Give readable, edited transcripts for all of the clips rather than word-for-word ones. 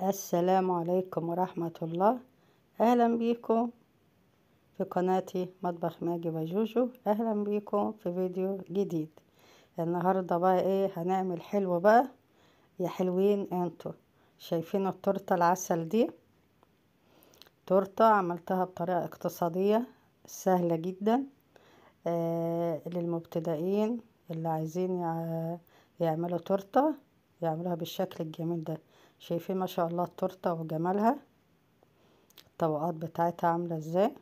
السلام عليكم ورحمة الله. أهلا بيكم في قناتي مطبخ ماجي وجوجو. أهلا بيكم في فيديو جديد. النهاردة بقى ايه هنعمل؟ حلو بقى يا حلوين. انتوا شايفين التورتة العسل دي؟ تورتة عملتها بطريقة اقتصادية سهلة جدا للمبتدئين اللي عايزين يعملوا تورتة، يعملوها بالشكل الجميل ده. شايفين ما شاء الله التورتة وجمالها، الطبقات بتاعتها عاملة ازاي.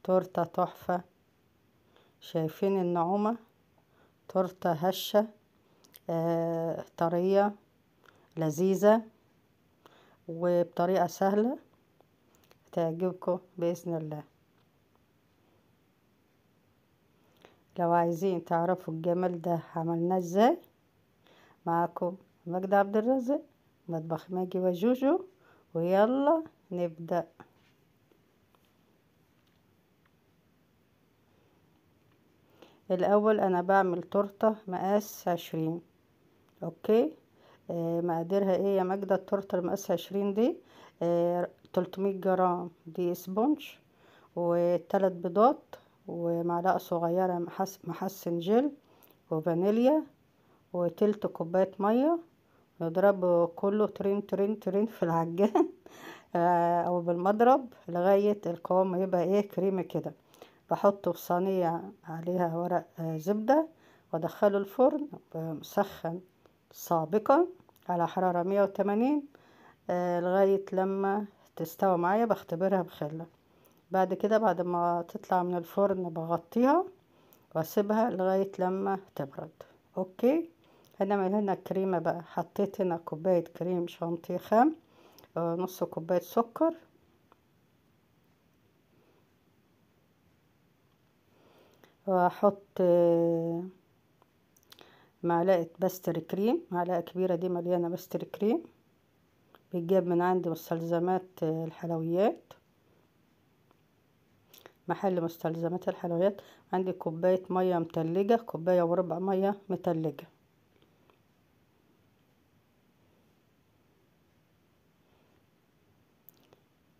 تورتة تحفة، شايفين النعومة، تورتة هشة طرية لذيذة وبطريقة سهلة تعجبكم بإذن الله. لو عايزين تعرفوا الجمال ده عملناه ازاي، معاكم مجدي عبد الرازق، مطبخ ماجي وجوجو، ويلا نبدأ. الاول انا بعمل تورتة مقاس 20. okay، مقاديرها ايه يا ماجدة؟ التورتة المقاس 20 دي 300 جرام دي sponge، وثلاث بيضات، ومعلقة صغيرة محسن جل، وفانيليا، وتلت كوباية مية. نضربه كله ترين ترين ترين في العجان او بالمضرب لغاية القوام يبقى ايه، كريمي كده. بحطه في صينية عليها ورق زبدة وادخله الفرن مسخن سابقا على حرارة 180 لغاية لما تستوى معايا. بختبرها بخلة. بعد كده بعد ما تطلع من الفرن بغطيها واسيبها لغاية لما تبرد. okay، هنعمل هنا الكريمة بقى. حطيت هنا كوباية كريم شانتيه خام، نص كوباية سكر، واحط معلقة pastry cream، معلقة كبيرة دي مليانة pastry cream، بيتجاب من عند مستلزمات الحلويات، محل مستلزمات الحلويات. عندي كوباية مية متلجة، كوباية وربع مية متلجة.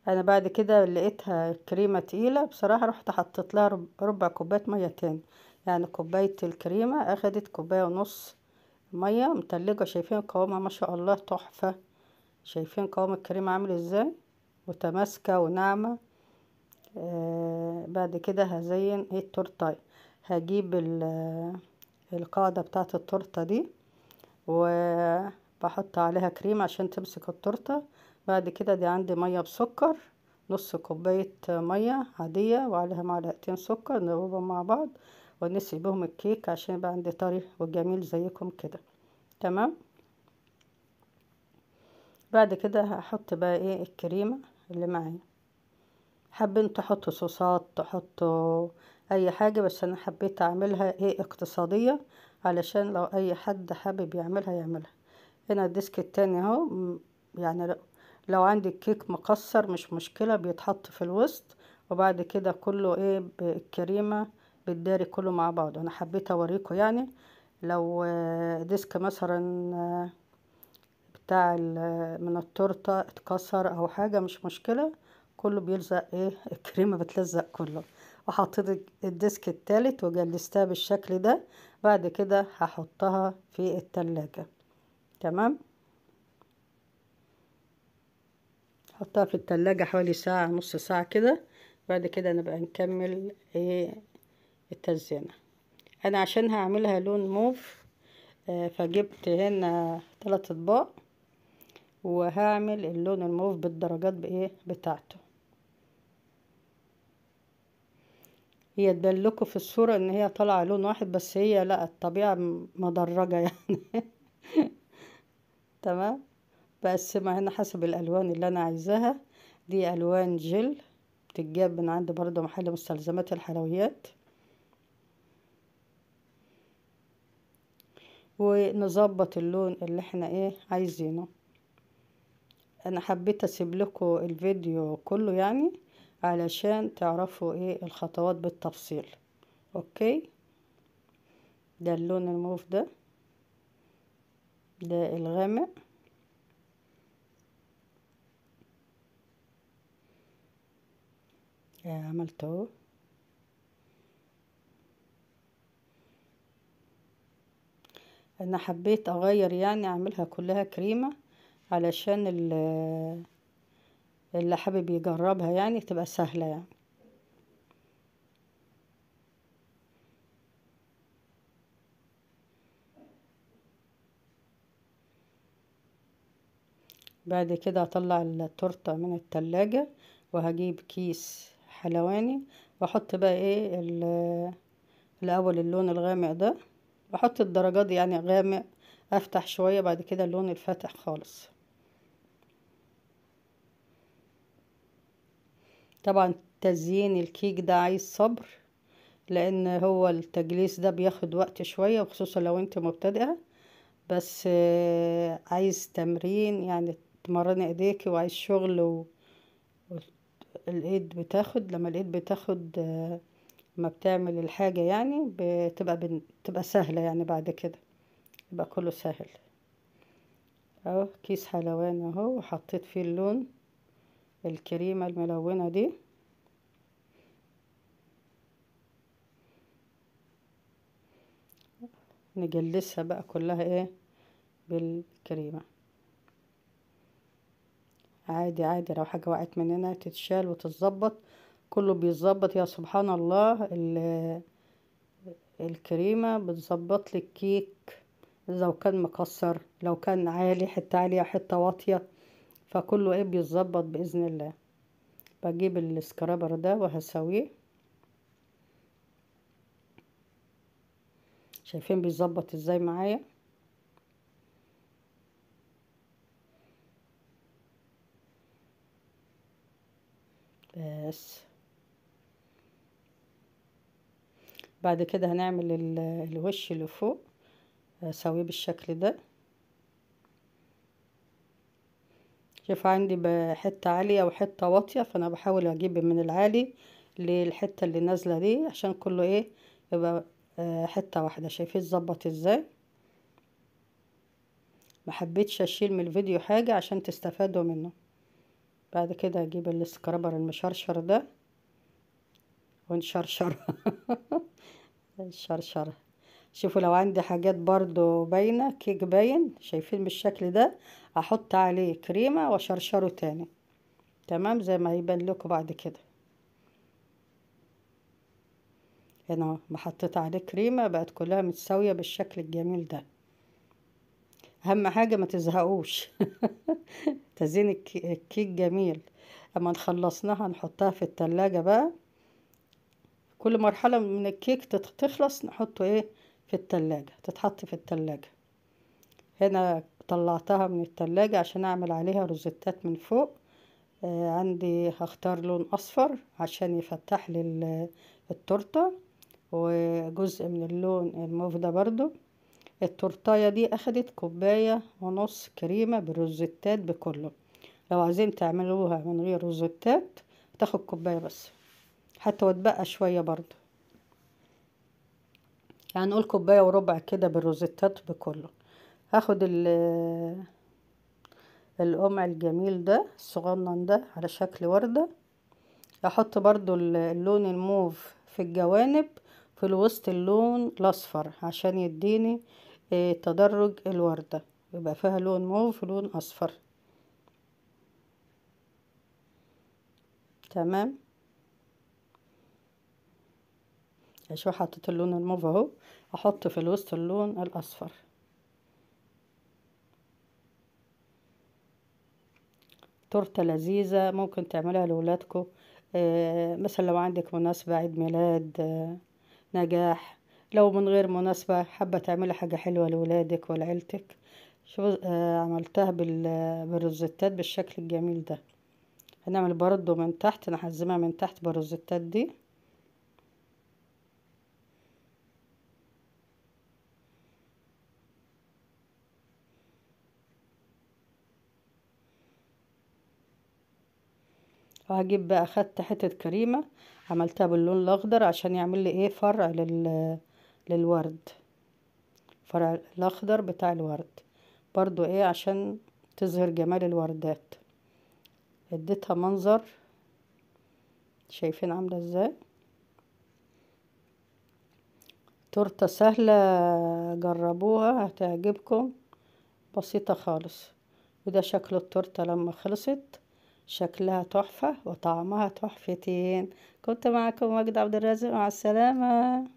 انا بعد كده لقيتها كريمة تقيلة بصراحة، رحت حطيت لها ربع كوباية مية تاني، يعني كوباية الكريمة اخدت كوباية ونص مية متلجة. شايفين قوامها ما شاء الله تحفة، شايفين قوام الكريمة عامل ازاي، متماسكة وناعمة. بعد كده هزين ايه التورتة. هجيب القاعدة بتاعت التورتة دي وبحط عليها كريم عشان تمسك التورتة. بعد كده دي عندي مية بسكر، نص كوباية مية عادية وعليها معلقتين سكر، نضربهم مع بعض ونسقي بهم الكيك عشان يبقى عندي طري وجميل زيكم كده. تمام. بعد كده هحط بقى ايه الكريمة اللي معايا. حابين تحطوا صوصات، تحطوا اي حاجة، بس انا حبيت اعملها ايه اقتصادية علشان لو اي حد حابب يعملها يعملها. هنا ال disc التاني اهو، يعني لو عندي الكيك مكسر مش مشكلة، بيتحط في الوسط، وبعد كده كله ايه بالكريمة بتداري كله مع بعض. انا حبيت اوريكم يعني لو disc مثلا بتاع من التورتة اتكسر او حاجة مش مشكلة، كله بيلزق ايه الكريمة بتلزق كله. وحطيت ال disc التالت وجلستها بالشكل ده. بعد كده هحطها في التلاجة. تمام، حطها في التلاجة حوالي ساعة نص ساعة كده. بعد كده نبقى نكمل ايه التزيينة. انا عشان هعملها لون موف فجبت هنا 3 اطباق، وهعمل اللون الموف بالدرجات بايه بتاعته. هي تبان لكم في الصورة ان هي طالعة لون واحد، بس هي لا، الطبيعة مدرجة يعني. تمام. بقسمها هنا حسب الالوان اللي انا عايزاها. دي الوان جل بتتجاب من عند برضو محل مستلزمات الحلويات. ونظبط اللون اللي احنا ايه عايزينه. انا حبيت اسيب لكم الفيديو كله يعني علشان تعرفوا ايه الخطوات بالتفصيل. okay، ده اللون الموف ده. ده الغامق. عملته اهو. انا حبيت اغير يعني اعملها كلها كريمة علشان اللي حابب يجربها يعني تبقى سهلة يعني. بعد كده هطلع التورتة من التلاجة، وهجيب كيس حلواني واحط بقى ايه الاول اللون الغامق ده، واحط الدرجات دي يعني غامق افتح شوية، بعد كده اللون الفاتح خالص. طبعا تزيين الكيك ده عايز صبر، لان هو التجليس ده بياخد وقت شوية، وخصوصا لو انت مبتدئة، بس عايز تمرين يعني تمرني ايديكي، وعايز شغل الايد بتاخد، لما الايد بتاخد ما بتعمل الحاجة يعني بتبقى سهلة يعني، بعد كده يبقى كله سهل. اهو كيس حلواني اهو، وحطيت فيه اللون الكريمة الملونة دي. نجلسها بقى كلها ايه بالكريمة. عادي عادي لو حاجة وقعت مننا تتشال وتتظبط، كله بيتظبط يا سبحان الله. الكريمة بتظبط لك الكيك لو كان مكسر، لو كان عالي حتة عالية حتة واطية، فكله ايه بيتظبط بإذن الله. بجيب السكرابر ده وهسويه، شايفين بيظبط ازاي معايا. بس بعد كده هنعمل الوش اللي فوق، اسويه بالشكل ده. شوف عندي بحته عالية وحتة واطية، فانا بحاول اجيب من العالي للحتة اللي نازله دي عشان كله ايه يبقى حتة واحدة. شايفين اتظبط ازاي؟ ما حبيتش اشيل من الفيديو حاجة عشان تستفادوا منه. بعد كده اجيب السكرابر المشرشر ده ونشرشرها نشرشرها. شوفوا لو عندي حاجات برضو باينة، كيك باين، شايفين بالشكل ده، احط عليه كريمة واشرشره تاني، تمام زي ما هيبان لكم بعد كده. هنا ما حطيت عليه كريمة بقت كلها متساوية بالشكل الجميل ده. اهم حاجة ما تزهقوش تزيين الكيك جميل. اما نخلصناها نحطها في التلاجة بقى، كل مرحلة من الكيك تخلص نحطه ايه في التلاجة، تتحط في التلاجة. هنا طلعتها من التلاجة عشان اعمل عليها روزيتات من فوق. عندي هختار لون اصفر عشان يفتح لي التورتة، وجزء من اللون الموف ده برضو. التورتايه دي اخدت كوباية ونص كريمة بالروزيتات بكله. لو عايزين تعملوها من غير روزيتات تاخد كوباية بس، حتى وتبقى شوية برضو، يعني نقول كوباية وربع كده بالروزيتات بكله. هاخد القمع الجميل ده الصغنن ده على شكل وردة، احط برضو اللون الموف في الجوانب، في الوسط اللون الاصفر عشان يديني تدرج الوردة، يبقى فيها لون موف ولون اصفر. تمام، شو حطيت اللون الموف اهو، احط في الوسط اللون الاصفر. تورته لذيذة ممكن تعملها لولادكم، مثلا لو عندك مناسبة، عيد ميلاد، نجاح، لو من غير مناسبة حابة تعملي حاجة حلوة لولادك ولعيلتك. شوفوا عملتها بالروزيتات بالشكل الجميل ده. هنعمل برضو من تحت، نحزمها من تحت بالروزيتات دي. وهجيب بقى، اخدت حتة كريمة عملتها باللون الاخضر عشان يعمل لي ايه فرع للورد، فرع الاخضر بتاع الورد. برضو ايه عشان تظهر جمال الوردات، اديتها منظر. شايفين عاملة ازاي؟ تورتة سهلة، جربوها هتعجبكم، بسيطة خالص. وده شكل التورتة لما خلصت، شكلها تحفة وطعمها تحفتين. كنت معكم ماجدة عبد الرازق، مع السلامة.